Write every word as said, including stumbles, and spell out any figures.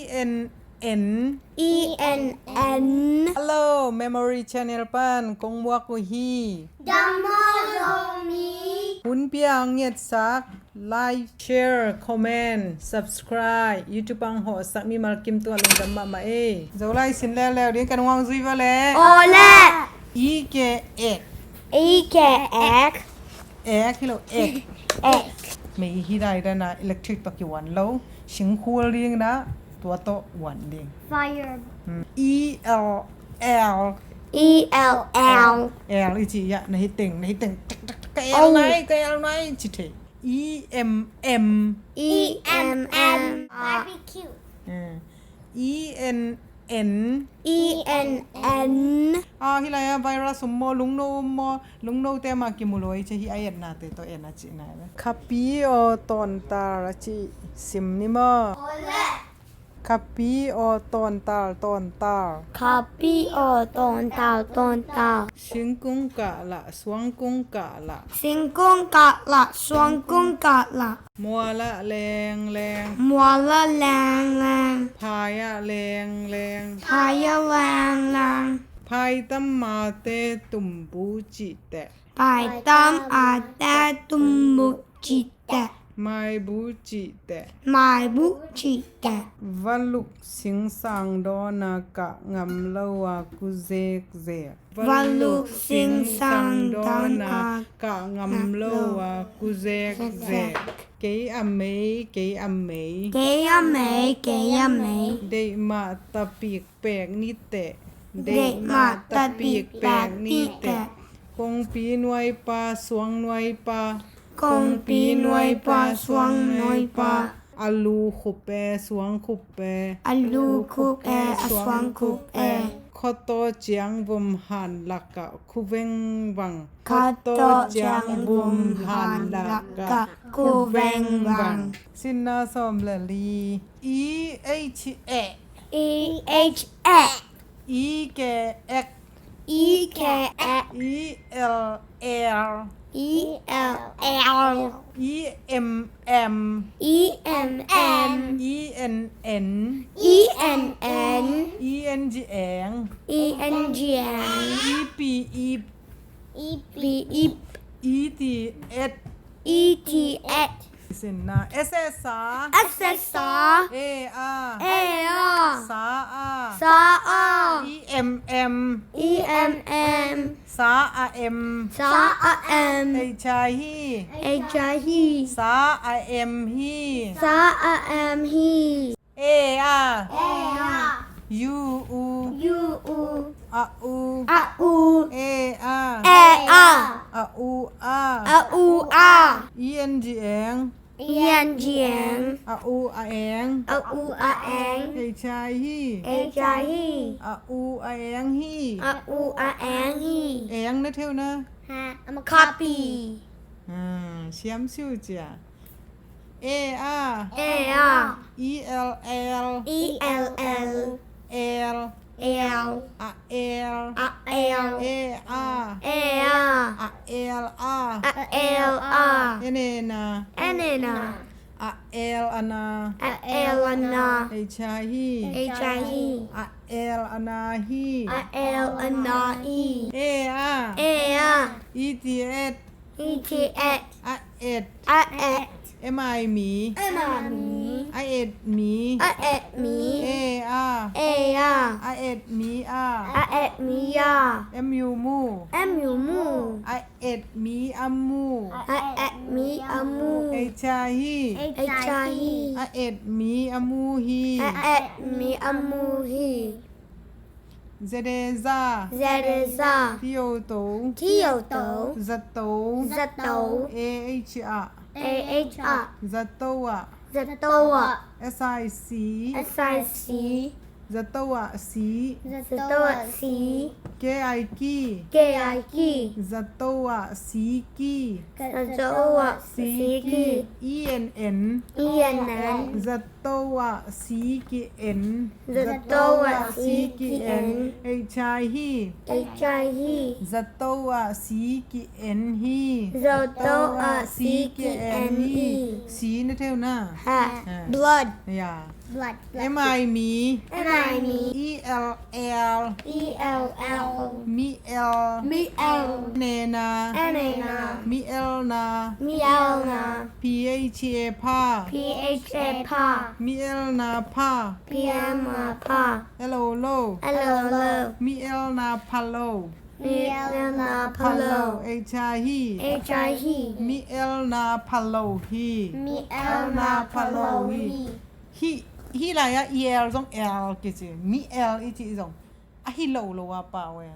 E N N. E N N. Hello, Memory Channel pan kong muak uh hi. Dam maw Zomi. Hun pia ngetsak, like, share, comment, subscribe, YouTube ang hawhsak mimal kim tungah lungdam mahmah ei. Zolai sin leuleu ding, kan huang zui va le. Aw le. I ke ek. I ke ek. Ek hi lo, ek. Ek. Mei hi dai dan a electric tawh kiwan lo. Singkhul ding na tua tawh wan ding. Fire. Hmm. E L L. E L L. L i ci ya, na hi teng, na hi teng. Tak, tak, tak, ka L nai, ka L nai ci thei. E M M. E M M. Barbecue. Hmm. E N N. E N N. Ah, hi lai a virus um maw, lungno um maw, lungno te mah kimu lo i ci hi a etnate tawh en a ci nai ve. Khapi aw tawntal a ci sim ni maw? Khapi aw tawntal, tawntal. Khapi aw tawntal, tawntal. Singkung kah lah, suangkung kah lah. Singkung kah lah, suangkung kah lah. Mual ah lengleng. Mual ah lengleng. Phai ah lengleng. Phai ah lengleng. Phai tam mate tumbu cih teh. Phai tam mate tumbu cih teh. Maibu cih teh. Maibu cih teh. Valuk singsang dawn a kah ngam lo a ku zekzek. Valuk singsang dawn a kah ngam lo a ku zekzek. Kei a mei, kei a mei. Kei a mei, kei a mei. Deih mah tapik pek ni teh. Deih mah tapik pek ni teh. Kongpi nuaipa, suang nuaipa. Kongpi nuaipa, suang nuaipa. A lu khup e, suang khup e. A lu khup e, a suang khup e. Khuataw ciang vom han lakah khuveng vang. Khuataw ciang vom han lakah khuveng vang. Sinna sawm le li. E H E. E H E. E ke ek. E ke ek. E L L. E L L. E M M. E M M. E N N. E N N. E N G eng. E N G eng. E P ip. E P ip. E T et. E T et. Sinna. S, sa. S, sa. E, a. E, a. Sa, a. Sa, a. E, m, m. E, m, m. Sa, a, m. Sa, a, m. H, a, hi. H, a, hi. Sa, a, m, hi. Sa, a, m, hi. E, a. E, a. U, u. U, u. A, u. A, u. E, a. E, a. A, u, a. A, u, a. E, n, g, eng. E, n, g, eng. A, u, a, eng. A, u, a, eng. H, a, hi. H, a, hi. A, u, a, eng, hi. A, u, a, eng, hi. Eng na theu na. Ha, a ma copy. Ha, siam siu cia. E, a. E, a. E, l, l. E, l, l. L. L. A, l. A, l. E, a. E, a. A, l, a. A, l, a. N, n, a. N, n, a. A, l, a, na. A, l, a, na. H, a, hi. H, a, hi. A, l, a, na, hi. A, l, a, na, hi. E, a. E, a. E, t, et. E, t, et. A, et. A, et. M, i, mi. M, i, mi. A, et, mi. A, et, mi. E, a. E, a. A, et, mi, a. A, et, mi, a. M, u, mu. M, u, mu. A, et, mi, a, mu. A, et, mi, a, mu. H, a, hi. H, a, hi. A, et, mi, a, mu, hi. A, et, mi, a, mu, hi. Z, e, za. Z, e, za. T, o, to. T, o, to. Zato. Zato. A, h, a. A, h, a. Zato, a. Zato, a. S, i, si. S, i, si. Zato, a, si. Zato, a, si. K, i, ki. K, i, ki. Zato, a, si, ki. Zato, a, si, ki. E, n, n. E, n, n. Zato, a, si, ki, en. Zato, a, si, ki, en. H, a, hi. H, a, hi. Zato, a, si, ki, en, hi. Zato, a, si, ki, en, hi. Si na theu na. Ha. Ha. Blood. Ya. Blood, blood. M I mi. M I mi. E L L. E L L. Mi el. Mi el. N A na. N A na. Mi el na. Mi el na. P H A pha. P H A pha. Mi el na pha. P M na pha. L O lo. L O lo. Mi el na pha lo. Mi el na pha lo. H I hi. H I hi. Mi el na pha lo hi. Mi el na pha lo hi. Hih, hih lai-ah E L zong L kici. Mi el i cih zong a hi lo lo a pau e.